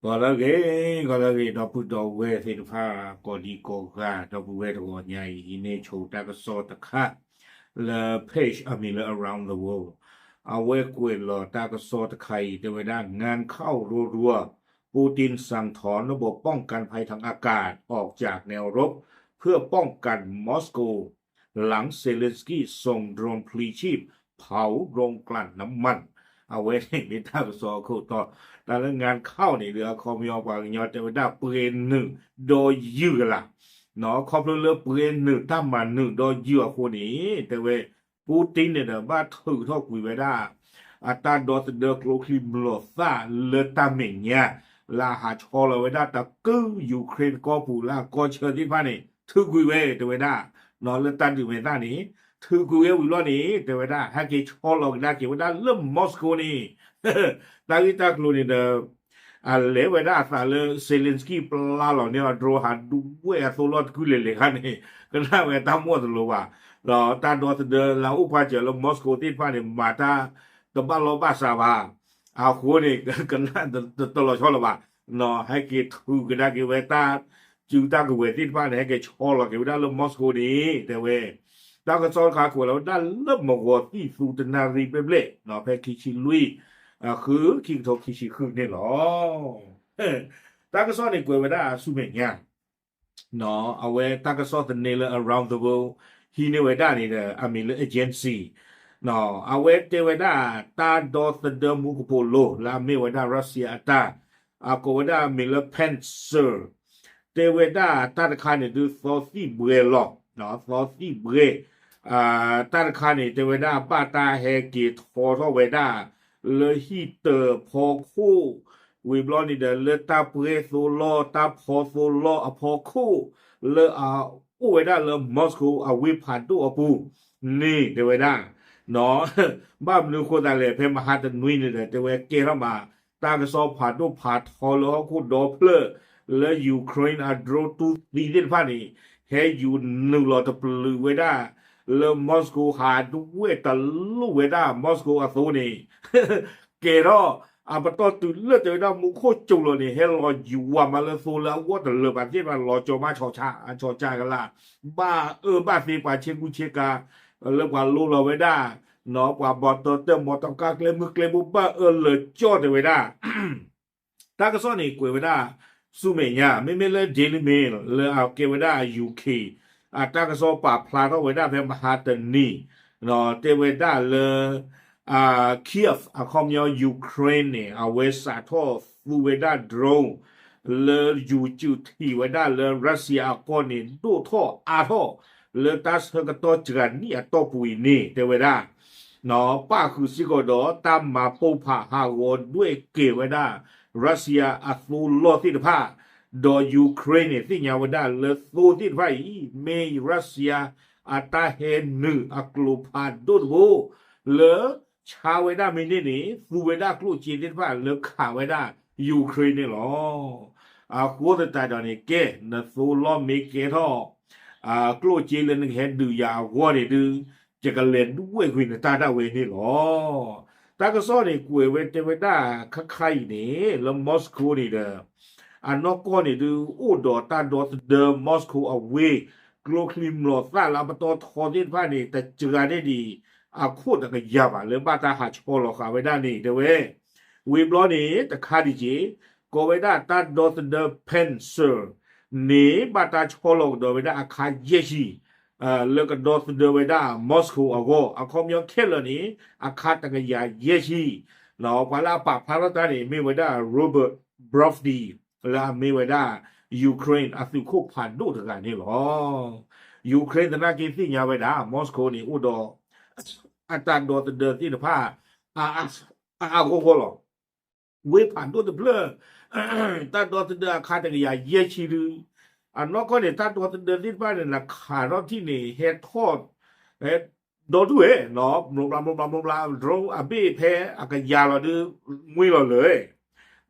ဂီၤလၢအဂ့ၤ, ဂီၤလၢအဂ့ၤ ဒီပုၢ်ဒီဝဲၢ်သ့ၣ်တဖၣ် ကိးဒံကိးဂၤ, ဒီပုၢ်ဝဲၢ်တဂီၤညါအံၤ ဟံးန့ၢ်ဆိတၢ်ကစီၣ်တခါ လၢ page အမံၤလၢ Around the World, အဝဲကွဲးလီၤတၢ်ကစီၣ်တခါအံၤ တဲဝဲဒၣ် งานเข้ารัวๆ ปูตินสั่งถอนระบบป้องกันภัยทางอากาศออกจากแนวรบ เพื่อป้องกันมอสโก หลังเซเลนสกี้ส่งโดรนพลีชีพเผาโรงกลั่นน้ำมัน အဝဲန့ၣ်မ့ၢ်တၢ်ကစီၣ်အခိၣ်တီ, တၢ်လၢ งานเข้า န့ၣ်ဒီး အခီပညီပှၤကညီတဲဝဲဒၣ် ပှဲၤနုာ်ဒီးယုၢ်ကလာ်, ခီဖျိလၢပှဲၤနုာ်တၢ်မၤနုာ်ဒီးယုၢ်အဃိန့ၣ် တဲဝဲ ပူတံန့ၣ်ဒီး ဘၣ်ထုးထီၣ်ကွံာ်ဝဲဒၣ် အတၢ်ဒီသဒၢကျိချံမျိာ်သၣ်လၢတၢ်မဲာ်ညါ လၢအဟးဆီလီၤဝဲဒၣ်တကုၢ် Ukraine ကီၢ်ပူၤလၢအကီၢ်ဆၢသ့ၣ်တဖၣ်န့ၣ် ထုးကွံာ်ဝဲ တဲဝဲဒၣ်, လၢတၢ်ဒုးမဲာ်သၣ်န့ၣ် ထုးကွံာ်ဝဲဝံၤလီၤန့ၣ် တဲဝဲဒၣ် ဟဲက့ၤဆီလီၤကဒါက့ၤဝဲဒၣ်လၢ Moscow န့ၣ် တၢ်ဂ့ၢ်တၢ်ကျိၤန့ၣ်ဒီး အလဲၤဝဲဒၣ်အသးလၢ Zelensky ပျၢ်လီၤန့ၢ်အီၤ drone ဟးဒွဲၣ်အသိလီၢ်တကုၢ်လဲၤလဲၤခါန့ၣ် ကနၣ်ဝဲတၢ်မိၣ်တလိၤဘၣ်, ဒီးတၢ်ဒီသဒၢလၢအအိၣ်ပာ်စၢၤလၢ Moscow သ့ၣ်တဖၣ်န့ၣ် မၤတၢ်တဘၣ်လီၢ်ဘၣ်စးဘၣ်, အဃိန့ၣ် ကနၣ်တလီၤဆီလီၤဘၣ်, ဟဲက့ၤထုးကဒါက့ၤဝဲတၢ်စုတၢ်ကဝဲၤသ့ၣ်တဖၣ်န့ၣ် ဟဲက့ၤဆီလီၤက့ၤဝဲဒၣ်လၢ Moscow န့ၣ် တဲဝဲ တၢ်ကစီၣ်တခါကွဲးလီၤဝဲဒၣ်လၢမုၢ်ဂီၤသံၣ်သူတနၣ်ရံၣ်ဘျဲၣ်ဘျဲၣ် ဖဲခံဆံလွံၢ် ဃု ခံကထိခံဆံဃုန့ၣ်လီၤ. တၢ်ကစီၣ်န့ၣ်ကွဲးဝဲဒၣ်ဆူမဲာ်ညါ, အဝဲတၢ်ကစီၣ်သန့လၢ Around the World ဟံးန့ၢ်ဝဲဒၣ်န့ၣ်ဒီး အမံၤလၢ Agency အဝဲတဲဝဲဒၣ် တၢ်ဒီသဒၢမူကပိာ်လိၤ လၢအမ့ၢ်ဝဲဒၣ် Russia အတၢ် အကိးဝဲဒၣ်အမံၤလၢ Pantsir တဲဝဲဒၣ်တၢ်တခါန့ၣ်ဒုး သီသံၣ်ဘှဲလီၤ, သီသံၣ်ဘှဲ, တၢ်တခါန့ၣ် တဲဝဲဒၣ်ဘၣ်တၢ်ဟဲက့ၤထီထီၣ်ဝဲဒၣ် လၢဟံၣ်တၢၤဖီခိၣ်, ဝံၤဘျီန့ၣ်ဒီး လၢတၢ်ပှဲၤသိလီၢ် တၢ်ဖီသိလီၢ်အဖီခိၣ် လၢအအိၣ်ဝဲဒၣ်လၢ Moscow အဝ့ၢ်ဖးဒိၣ်အပူၤန့ၣ် တဲဝဲဒၣ် ဘၣ်မနုၤဃိသတးလဲၣ် ဖဲမဟါတနွံန့ၣ်ဒီး တဲဝဲကဲထီၣ်မး တၢ်ကစီၣ်ဖးဒိၣ်ဖးထီလၢဟီၣ်ခိၣ်ဒီဖျၢၣ် လၢ Ukraine အ drone တူၢ်သံသ့ၣ်တဖၣ်န့ၣ် ဟဲယူၤနုာ်လီၤတပျုာ်ဝဲဒၣ် လၢ Moscow ဟးဒွဲၣ်တလိၣ်ဝဲဒၣ် Moscow အသိန့ၣ် ကဲထီၣ် အပတီၢ်တုၤလၢတဲဝဲဒၣ်မူခိၣ်ကၠိၤလီၤန့ၣ် ဟဲလီၤယူၤဝးမးလၢသိလၢအဂီၢ်တလၢာ်ဘၣ်သ့ၣ်တဖၣ် လီၤကၠီၤမးဆီၣ်ဆါ ဆီၣ်ဆါကလာ် ဘၣ်အၢဘၣ်သီပှၤဆ့ကူဆ့ကၤ လၢပှၤလိလီၤဝဲဒၣ် ပှၤဘီၣ်တၢ်တၢၣ်မီၣ်တၢ်ကါကျဲမုၢ်ကျဲဘိဘၣ်အၢလၢာ်ကၠီၣ်တဲဝဲဒၣ် တၢ်ကစီၣ်န့ၣ်ကွဲးဝဲဒၣ်ဆူမဲာ်ညါ မ့မ့ၢ်လၢ Daily Mail လၢအကဲဝဲဒၣ် UK အတၢ်ကစီၣ်ပာ်ဖျါထီၣ်ဝဲဒၣ်ဖဲမဟါတနံၤ တဲဝဲဒၣ်လၢ Kyiv အခီပညီ Ukraine န့ၣ် အဝဲစးထီၣ်သူဝဲဒၣ် drone လၢယူၤစုးထံးဝဲဒၣ်လၢ Russia အကီၢ်န့ၣ် ဒိၣ်ထီၣ်အါထီၣ် လၢတၢ်ဆၢကတီၢ်စှၤနံၣ်အတီၢ်ပူၤအံၤန့ၣ် တဲဝဲဒၣ် ပၣ်ဃုာ်စ့ၢ်ကီးဒီးတၢ်မၤပိာ်ဖးဟးဂီၤဒွဲၣ်ကဲၤဝဲဒၣ် Russia အသိလီၢ်သ့ၣ်တဖၣ်, ဒီး Ukraine န့ၣ် သ့ၣ်ညါဝဲဒၣ်လၢသိသ့ၣ်တဖၣ်အံၤ မ့ၢ် Russia အတၢ်ဟဲနုာ်အကျိၤဖးဒိၣ်တဘိ လၢဆါဝဲဒၣ်မ့ၢ်န့ၢ်န့ၣ် သူဝဲဒၣ်ကျိၣ်စ့သ့ၣ်တဖၣ်လၢခးဝဲဒၣ် Ukraine န့ၣ်လီၤ. အဃိသတးဒီးန့ၣ် ကဲ နသိလီၢ်မ့ၢ်ကဲထီၣ် ကျိၣ်စ့လၢနကဟဲဒုးယၤအဂီၢ်န့ၣ်ဒုး ယကလဲၤဒွဲၣ်ကွံာ်နတၢ်ဒၣ်ဝဲန့ၣ်လီၤ. တၢ်ကစီၣ်န့ၣ်ကွဲးဝဲတဲဝဲဒၣ်ခါခါအံၤန့ၣ် လၢ Moscow န့ၣ်ဒီး အနီၢ်ကီၢ်န့ၣ်ဒုး အိၣ်ဒီးတၢ်ဒီသဒၢ Moscow အဝ့ၢ် ကျိချံမျိာ်သၣ်လၢအပတီၢ်ထီသ့ၣ်တဖၣ်န့ၣ် တစှၤန့ၢ်ဒံး အခိၣ်တကယၤဘၣ် လၢဘၣ်တၢ်ဟးဆီလီၤဃာ်ဝဲဒၣ်န့ၣ် တဲဝဲ ဝံၤဘျီန့ၣ် တခါဒံးက့ၤ ကိးဝဲဒၣ်တၢ်ဒီသဒၢ Pantsir န့ၣ် ဘၣ်တၢ်ဆီလီၤကဒီးဝဲဒၣ်အခါယဲၢ်ဆံ လၢကဒီသဒၢဝဲဒၣ် Moscow အဂီၢ် အခီပညီခဲလၢာ်န့ၣ် အခါတကယၤယဲၢ်ဆံ ပှၤလၢအပာ်ဖျါထီၣ်တၢ်န့ၣ် မ့ၢ်ဝဲဒၣ် Robert Brovdi လၢအမ့ၢ်ဝဲဒၣ် Ukraine အသုးခိၣ်ဖးဒိၣ်တဂၤန့ၣ်လီၤ. Ukraine သနာ်က့သ့ၣ်ညါဝဲဒၣ် Moscow န့ၣ် အိၣ်ဒီး အတၢ်ဒီသဒၢသ့ၣ်တဖၣ် အါအါဂီၢ်ဂီၢ်လီၤ. ဝ့ၢ်ဖးဒိၣ်တဖျၢၣ် တၢ်ဒီသဒၢအခါတကယၤယဲၢ်ဆံဒု အနီၢ်ကီၢ်န့ၣ် တၢ်ဒီသဒၢသ့ၣ်တဖၣ်န့ၣ် နခးထီၣ်ထံၣ်န့ၣ် ဟဲထီၣ် ဒီဒူၣ်ဝဲ မိၢ်ဘျါမိၢ်ဘျါမိၢ်ဘျါ drone အဘ့ၣ်ဖဲအကယၤလီၤဒု မှံလီၤလၢာ်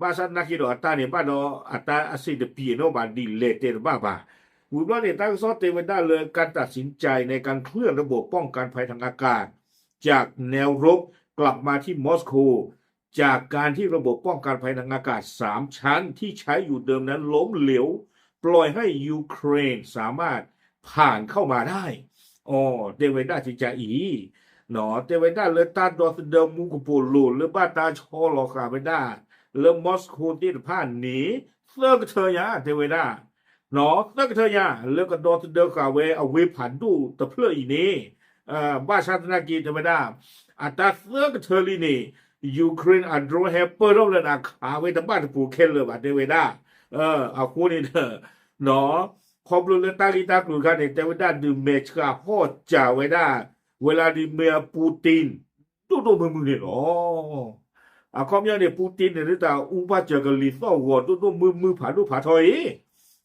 ဘၣ်ဆၣ်သနာ်က့ဒီးအတၢ်န့ၣ် ဘၣ်ဒီးအတၢ်အစ့းတပံၤနီၣ်ဘၣ်ဒ်လဲၣ်တဲတဘၣ်ဘၣ်. ဝံၤဘျီန့ၣ် တၢ်ကစီၣ်တဲဝဲဒၣ်လၢ การตัดสินใจในการเคลื่อนระบบป้องกันภัยทางอากาศจากแนวรบกลับมาที่มอสโกจาก จากการที่ระบบป้องกันภัยทางอากาศสามชั้นที่ใช้อยู่เดิมนั้นล้มเหลว ปล่อยให้ยูเครนสามารถผ่านเข้ามาได้ အီၤ တဲဝဲဒၣ်ကကအံၤ တဲဝဲဒၣ်လၢတၢ်ဒီသဒၢမူကပိာ်လိၤလၢဘၣ်တၢ်ဆီလီၤဃာ်ဝဲဒၣ် လၢမီစခိသ့ၣ်တဖၣ်န့ၣ် သၢကထၢညါ တဲဝဲဒၣ် သၢကထၢညါ လၢကဒီသဒၢဃာ်ဝဲအဝ့ၢ်ဖးဒိၣ်တဖျၢၣ်အံၤန့ၣ် ဘၣ်ဆၣ်သနာ်က့ တဲဝဲဒၣ် အတၢ်သၢကထၢလံန့ၣ် Ukraine အ drone ဟဲပၢၢ်ထီၣ်လၢနခးဝဲတဘၣ်တပူၤခဲလၢာ်ဘၣ် တဲဝဲဒၣ် အဃိန့ၣ်ဒီး ခီဖျိလၢတၢ်ဂ့ၢ်တၢ်ကျိၤခါန့ၣ် တဲဝဲဒၣ်ဒုးမဲာ်ဆှးဟီၣ်စၢၤဝဲဒၣ် Vladimir Putin ဒိၣ်ဒိၣ်မုၢ်မုၢ်န့ၣ်လီၤ. အခီပညီန့ၣ် Putin န့ၣ် ဒ်တၢ်အူပၢ်စၢၤကလံၤသီၣ်ဂီၤဒိၣ်ဒိၣ်မုၢ်မုၢ်ဖးဒိၣ်ဖးထီ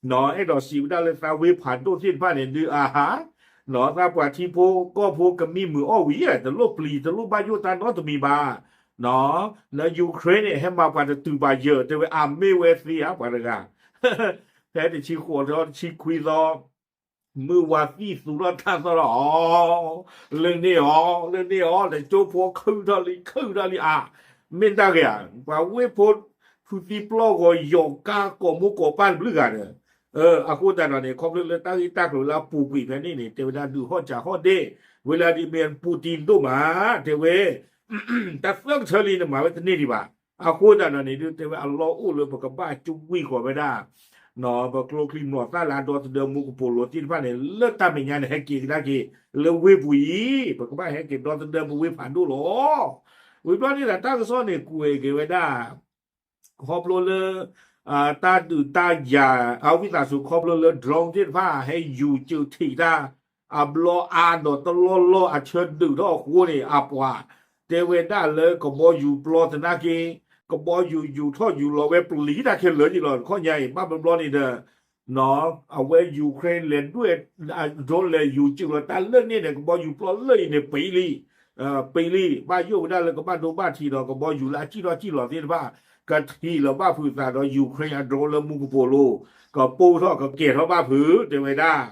အံၤ အဲၣ်ဒိးစံးဝဲဒၣ်လၢသးဝ့ၢ်ဖးဒိၣ်သ့ၣ်တဖၣ်န့ၣ် ဒုးအဟး သးပှၤထံဖိကီၢ်ဖိကမံမုာ်အီၣ်ဝံၤ တလိၣ်ပျံၤတလိၣ်ဘၣ်ယိၣ်တၢ်နီတမံၤဘၣ် လၢ Ukraine န့ၣ် ဟဲမၤပှၤတတုၤဘၣ်ယၢၢ် တဲဝဲအမ့ၢ်ဝဲသ့ဧါ ပှၤတဂၤ ဖဲတဆံဃိးသီတဆံခွံသီ မုၢ်ဝါသံၣ်သူထီၣ်တၢ်သီၣ်လီၤ လၢန့ၣ်အီၤ လၢန့ၣ်အီၤ တကၠိဖိခုၣ်ထီၣ်လံ ခုၣ်ထီၣ်လံအါ မ့ၢ်တၢ်ဂ့ၤဧါ ပှၤဝ့ၢ်ဖိ ဖုသံပျီၢ်ဂီၤယီၤကါကိးမိၢ်ကိးပၢ်တဘျုးဂၤဒီး အဃိသတးဒီးန့ၣ် ခီဖျိလၢတၢ်ဂ့ၢ်တၢ်ကျိၤလၢအပူၤကွံာ်ဖဲန့ၣ်န့ၣ် တဲဝဲဒၣ်ဒုးဟီၣ်စၢၤဟီၣ်ဒ့ Vladimir Putin ဒိၣ်မး တဲဝဲ တၢ်သၢကထၢလံနမၤဝဲတန့ၢ်ဒံးဘၣ် အဃိသတးဒီးန့ၣ်ဒုး တဲဝဲအလီၢ်အိၣ်လၢပကဘၣ်ကွံာ်ဃီၤဝဲဒၣ် ပကျိချံမျိာ်သၣ်လၢအဒီသဒၢမူကပိာ်လိၤသ့ၣ်တဖၣ်န့ၣ် လၢတၢ်မဲာ်ညါန့ၣ် ဟဲက့ၤကဒါက့ၤ လၢဝ့ၢ်ပူၤအံၤ ပကဘၣ်ဟဲက့ၤဒီသဒၢပဝ့ၢ်ဖးဒိၣ်လီၤ. ဝံၤဘျီန့ၣ်ဒီး တၢ်ကစီၣ်န့ၣ် ကွဲးက့ၤဝဲဒၣ် ခီဖျိလၢ တၢ်ဒုးတၢ်ယၤ အဝံသးစူၤခီဖျိလၢ drone သ့ၣ်တဖၣ် ဟဲယူၤစုးထံးတၢ် အဘျီအါဒီးတလီၢ်လီၢ်အဆၢဒုးထီၣ်အဃိန့ၣ် အပှၤ တဲဝဲဒၣ်လၢကဘီယူၤပျီသနာ်က့ ကဘီယူၤယူၤထီၣ်ယူၤလီၤဝဲပျံၤတၢ်ခဲလၢာ်က့ၤလီၤ တခီညါအံၤ ဘၣ်ဘျီဘျီန့ၣ်ဒီး အဝဲ Ukraine လဲၤဒွဲၣ် drone လဲၤယူၤစုးလီၤတၢ်လၢန့ၣ်န့ၣ် ကဘီယူၤပျီလၢအံၤန့ၣ် ပံလံ ပံလံ ဘၣ်ယိၣ်ဝဲဒၣ်လၢကဘၣ်ဒိဘၣ်ထံးဒီး ကဘီယူၤလၢအစံၣ်ထီၣ်စံၣ်လီၤသ့ၣ်တဖၣ် ကထံၣ်လီၤဘၣ်ဖုးသးဒီး Ukraine အ drone လၢမူကပိာ်လိၤ ကပိၢ်ထီၣ်ကကဲၤထီၣ်ဘၣ်ဖုး တဲဝဲဒၣ်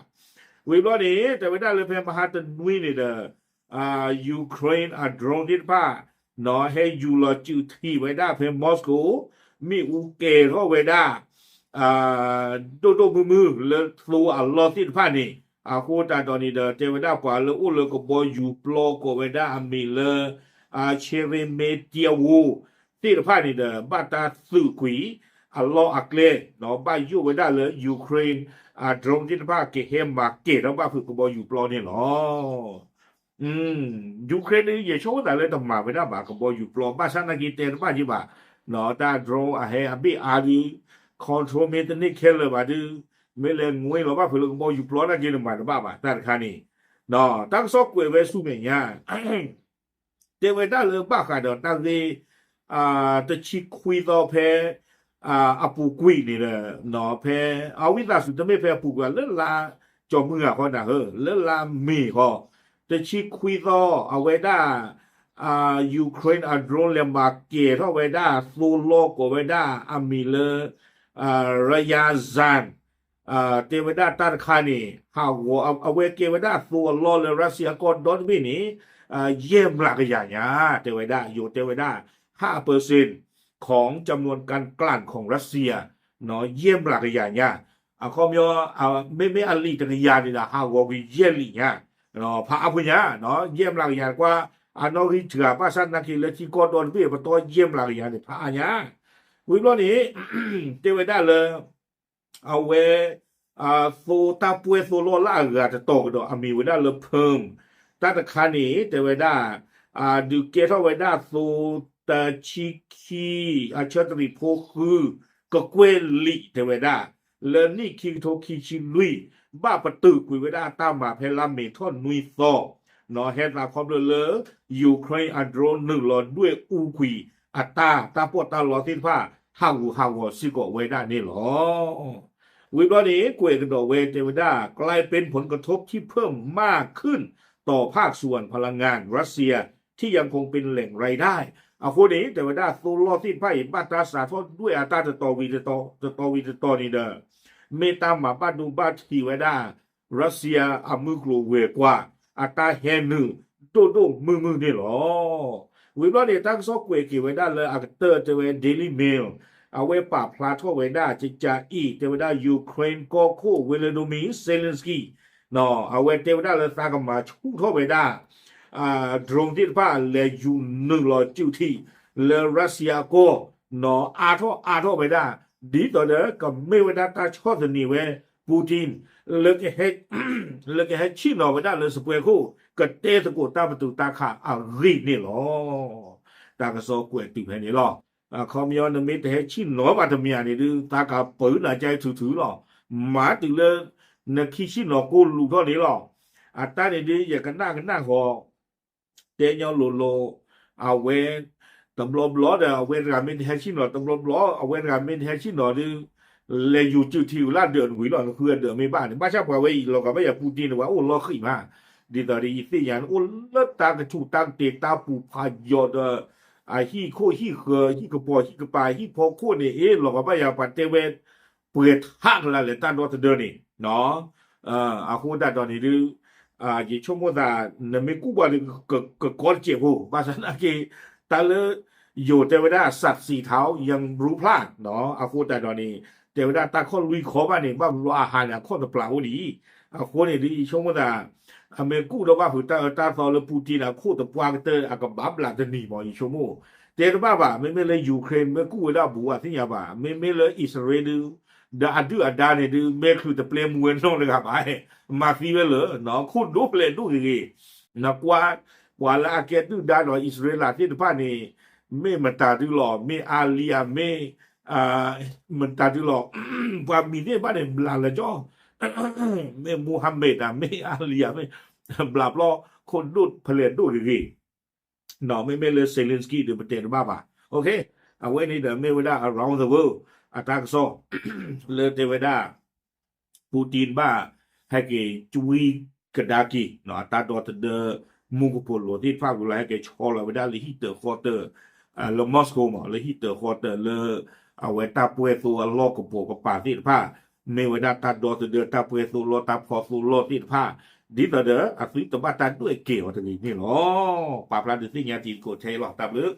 ဝံၤဘျီန့ၣ် တဲဝဲဒၣ်လၢဖဲမဟါတနွံန့ၣ်ဒီး Ukraine အ drone သ့ၣ်တဖၣ် ဟဲယူၤလီၤစုးထံးဝဲဒၣ်ဖဲ Moscow မ့ၣ်အူကဲၤထီၣ်ဝဲဒၣ် ဒိၣ်ဒိၣ်မုၢ်မုၢ်လၢသိအလီၢ်သ့ၣ်တဖၣ်န့ၣ် အဃိသတးဒီးန့ၣ်ဒီး တဲဝဲဒၣ်ပှၤလၢအိၣ်လၢကဘီယူၤပျီကိးဝဲဒၣ်အမံၤလၢ Sheremetyevo သ့ၣ်တဖၣ်န့ၣ်ဒီး ဘၣ်တၢ်သုးကွံာ်အလီၢ်အကျဲ ဘၣ်ယိၣ်ဝဲဒၣ်လၢ Ukraine အ drone သ့ၣ်တဖၣ်ကဟဲမၤကဲၤထီၣ်ဘၣ်ဖုးကဘီယူၤပျီန့ၣ်လီၤ. Ukraine န့ၣ် ယဆိကမိၣ်သးလၢတမၤဝဲဒၣ်ဘၣ်ကဘီယူၤပျီ ဘၣ်ဆၣ်နာ်က့တဲတဘၣ်က့ၤဘၣ် တၢ် drone အဟဲအဘ့ၣ်အါဒုး control မ့ၢ်တန့ၢ်ခဲလၢာ်ဘၣ်ဒုး မ့ၢ်လဲၤငွ့လီၤဘၣ်ဖုးလၢကဘီယူၤပျီနာ်က့န့ၣ်မၤတဘၣ်ဘၣ် တၢ်တခါန့ၣ် တၢ်ကစီၣ်ကွဲးဝဲဆူမဲာ်ညါ တဲဝဲဒၣ်လၢဘၣ်ဃးဒီးတၢ်ဂ့ၢ် တဆံခွံသီဖဲ အပူၤကွံာ်န့ၣ်ဒီး ဖဲ အဝံသးစူၤတမ့ၢ်ဖဲအပူၤကွံာ် လၢလါကၠီၤမုၢ်ဂၤဃီနၤဧၢ လၢလါမ့ၤဃီ တဆံခွံသီ အဝဲဒၣ် Ukraine အ drone လဲၤမၤကဲၤထီၣ်ဝဲဒၣ်သိလီၢ်ကိးဝဲဒၣ်အမံၤလၢ Ryazan တဲဝဲဒၣ်တၢ်တခါန့ၣ် ဟးဂီၤ အဝဲကဲဝဲဒၣ်သိအလီၢ်လၢ Russia ကီၢ်ဒီတဘ့ၣ်န့ၣ် ယဲၢ်မျးကယၤညါ တဲဝဲဒၣ် ယိၤတဲဝဲဒၣ် ห้าเปอร์เซ็นต์ ของจำนวนการกลั่นของรัสเซีย ယဲၢ်မျးကယၤညါ အခီပညီ မ့မ့ၢ်အလံာ်တကယၤန့ၣ်ဒီး ဟးဂီၤကွံာ်ယဲၢ်လံာ်ညါ ဖးအါဖိညါ ယဲၢ်မျးကယၤကွၢ် အနီၣ်ဂံၢ်စှၤ ဘၣ်ဆၣ်သနာ်က့လၢထံကီၢ်ဒီတဘ့ၣ် ပတီၢ်ယဲၢ်မျးကယၤန့ၣ် ဖးအါညါ ဝံၤဘျီန့ၣ် တဲဝဲဒၣ်လၢ အဝဲ သိတၢ်ပှဲၢ်သိလီၢ်လၢအဂၤတတီၤကဒီး အမံၤဝဲဒၣ်လၢ Perm တၢ်တခါန့ၣ် တဲဝဲဒၣ် ဒုးကဲထီၣ်ဝဲဒၣ်သိတဆံခံ အဆၢတရံးဖိဃု ကကွဲၢ်လံာ်တဲဝဲဒၣ် လၢနံၣ်ခံကထိခံဆံလွံၢ် ဘၣ်ပတုာ်ကွံာ်ဝဲဒၣ်အတၢ်မၤဖဲလါမ့ၤထီၣ်နွံသီ ဟဲသးခီဖျိလၢ Ukraine အ drone နုာ်လီၤဒွဲၣ်အူကွံာ်အတၢ် တၢ်ပီးတၢ်လီသ့ၣ်တဖၣ် ဟးဂူာ်ဟးဂီၤစ့ၢ်ကီးဝဲဒၣ်န့ၣ်လီၤ. ဝံၤဘျီန့ၣ် ကွဲးကဒီးဝဲတဲဝဲဒၣ် กลายเป็นผลกระทบที่เพิ่มมากขึ้นต่อภาคส่วนพลังงานรัสเซียที่ยังคงเป็นแหล่งรายได้ အဃိန့ၣ် တဲဝဲဒၣ်သိလီၢ်သ့ၣ်တဖၣ်အံၤ ဘၣ်တၢ်စးထီၣ်ဒွဲၣ်အတၢ်တတီၤဝံၤတတီၤ တတီၤဝံၤတတီၤန့ၣ်ဒီး မ့ၢ်တၢ်မၤဘၣ်ဒိဘၣ်ထံးဝဲဒၣ် Russia အမုၢ်ကျိၤဝဲၤကွာ် အတၢ်ဟဲနုာ်ဒိၣ်ဒိၣ်မုၢ်မုၢ်န့ၣ်လီၤ. ဝံၤဘျီန့ၣ် တၢ်ကစီၣ်ကွဲးက့ၤဝဲဒၣ်လၢအကတၢၢ်တဲဝဲ Daily Mail အဝဲပာ်ဖျါထီၣ်ဝဲဒၣ် ကကးအံၤ တဲဝဲဒၣ် Ukraine ကီၢ်ခိၣ် Volodymyr Zelensky အဝဲတဲဝဲဒၣ်လၢသးကမၤဆူၣ်ထီၣ်ဝဲဒၣ် drone သ့ၣ်တဖၣ်လဲၤယူၤနုာ်လီၤစုးထံး လၢ Russia အကီၢ် နီၤ အါထီၣ်အါထီၣ်ဝဲဒၣ် ဒ်သိးဒီးကမ့ၢ်ဝဲဒၣ်တၢ်ဆီၣ်သနံးဝဲ Putin လၢကဟဲဆ့ၣ်နီၤဝဲဒၣ်လၢစပွဲခိၣ် ကတဲသကိးတၢ်ပတုာ်တၢ်ခးအဂ့ၢ်န့ၣ်လီၤ. တၢ်ကစီၣ်ကွဲးတုၤဖဲန့ၣ်လီၤ. အခီပညီ နမ့ၢ်တဟဲဆ့ၣ်နီၤဘၣ်တမံၤန့ၣ်ဒုး သးကပၢနၤကဲထုးထုးလီၤ. မၤတုၤလၢ နခံဆ့ၣ်နီၤကိၢ်လူးထီၣ်န့ၣ်လီၤ. အတၢ်န့ၣ်ဒုး ယကနၣ်ကနၣ်ဃီ တဲညီလိၤလိၤ အဝဲ တဘျီဘျီဒီး အဝဲတဂၤမ့ၢ်တဟဲဆ့ၣ်နီၤ တဘျီဘျီ အဝဲတဂၤမ့ၢ်တဟဲဆ့ၣ်နီၤဒုး လဲၤယူၤစုးထံးဝံၤလၢဒၢးတဝံၤလီၤ နဃုအဒၢးမ့ၢ်ဘၣ်န့ၣ် ဘၣ်ဆၣ်ပှၤဝဲအံၤ လီၤဂာ်ဘၣ်ယၤ Putin န့ၣ် ပှၤအိၣ်လီၤဃံးမး ဒ်သိးဒီးယသ့ၣ်ညါန့ၣ် အိၣ်လၢတၢ်ကဆူးတၢ်ကတဲာ်တၢ်ပူၤဖးယိာ်ဒီး အဟံၣ်ခိၣ်ဟံၣ်ဃၢၤ ဟံၣ်ကပီၤဟံၣ်ကပၤ ဟံၣ်ဖီခိၣ်န့ၣ် အ့ၣ် လီၤဂာ်ဘၣ်ယၤ ပှၤတဲဝဲ ပှဲၤထးကလၢ်လဲၣ် တၢ်ဒီသဒၢန့ၣ် အဃိသတးဒီးန့ၣ်ဒုး ယဆိကမိၣ်သး နမ့ၢ်ကူၣ်ဘၣ်ဒီး ကကီတစဲးဖိ ဘၣ်ဆၣ်သနာ်က့ တၢ်လၢ ယိၤတဲဝဲဒၣ် စးစံးထီ ယံဘြူဖျါ အဃိသတးဒီးန့ၣ် တဲဝဲဒၣ်တၢ်ခီၣ်လွံၢ်ခီဘၣ်န့ၣ် ဘၣ်ဘျီအဟးန့ၣ် အခီၣ်တပျၢ်အိၣ်ဒံး အဃိန့ၣ်ဒုး ယဆိကမိၣ်သး အမ့ၢ်ကူၣ်ဒီးဘၣ်ဖုးတၢ်အၢတၢ်သီလၢ Putin အခိၣ်တပှၢ်ကတၢၢ် အကဘၣ်ဘျးတနံၤမး ယဆိကမိၣ် တဲတဘၣ်ဘၣ် မ့မ့ၢ်လၢ Ukraine မ့ၢ်ကူၣ်ဝဲဒၣ်ဘူး အသ့ၣ်ညါဘၣ် မ့မ့ၢ်လၢ အံၣ်စရ့လးဒုး ဒီးအဒုၣ်အဒါန့ၣ်ဒုး မဲာ်ချံတပျဲမူဝဲနီတဂၤဘၣ် မၤသံဝဲလၢ ခိၣ်ဒိၣ်ဖျဲးဒိၣ်ဂ့ၤဂ့ၤ နကွၢ် ပှၤလၢအကဲဒုၣ်ဒါဒီးအံၣ်စရ့လးသ့ၣ်တဖၣ်န့ၣ် မ့ၢ်မတၤဒုးလီၤ မ့ၢ်အါလံဧါ မ့ၢ် မတၤဒုးလီၤ ပှၤမံၤသ့ၣ်တဖၣ်န့ၣ် ဘျးလၢကၠီ မ့ၢ် Mohammed ဧါ မ့ၢ်အါလံဧါ မ့ၢ် ဘျးဘျီ ခိၣ်ဒိၣ်ဖျဲးဒိၣ်ဂ့ၤဂ့ၤ မ့မ့ၢ်လၢ Zelensky ဒီးပတဲတဘၣ်ဘၣ် အဝဲန့ၣ်ဒီးမ့ၢ်ဝဲဒၣ် around the world အတၢ်ကစီၣ် လၢတဲဝဲဒၣ် Putin ဘၣ် ဟဲက့ၤကွံကဒါက့ၤ အတၢ်ဒီသဒၢ မူကပိာ်လိၤသ့ၣ်တဖၣ်ဝံၤလီၤ ဟဲက့ၤဆီလီၤဝဲဒၣ်လၢဟံၣ်တၢၤဃီတၢၤ လၢ Moscow မး လၢဟံၣ်တၢၤဃီတၢၤလၢ အဝဲတၢ်ပှဲၤသိအလီၢ်ကပိာ်ကပၤသ့ၣ်တဖၣ် မ့ၢ်ဝဲဒၣ်တၢ်ဒီသဒၢတၢ်ပှဲၤသိလီၢ်တၢ်ဖီသိလီၢ်သ့ၣ်တဖၣ် ဒ်သိးဒီးအသုတဘၣ်တၢ်ဒွဲၣ်ကဲၤအီၤတဂ့ၤန့ၣ်လီၤ. ပာ်ဖျါဒုးသ့ၣ်ညါတံၤသကိးထဲအံၤလီၤ တၢ်ဘျုး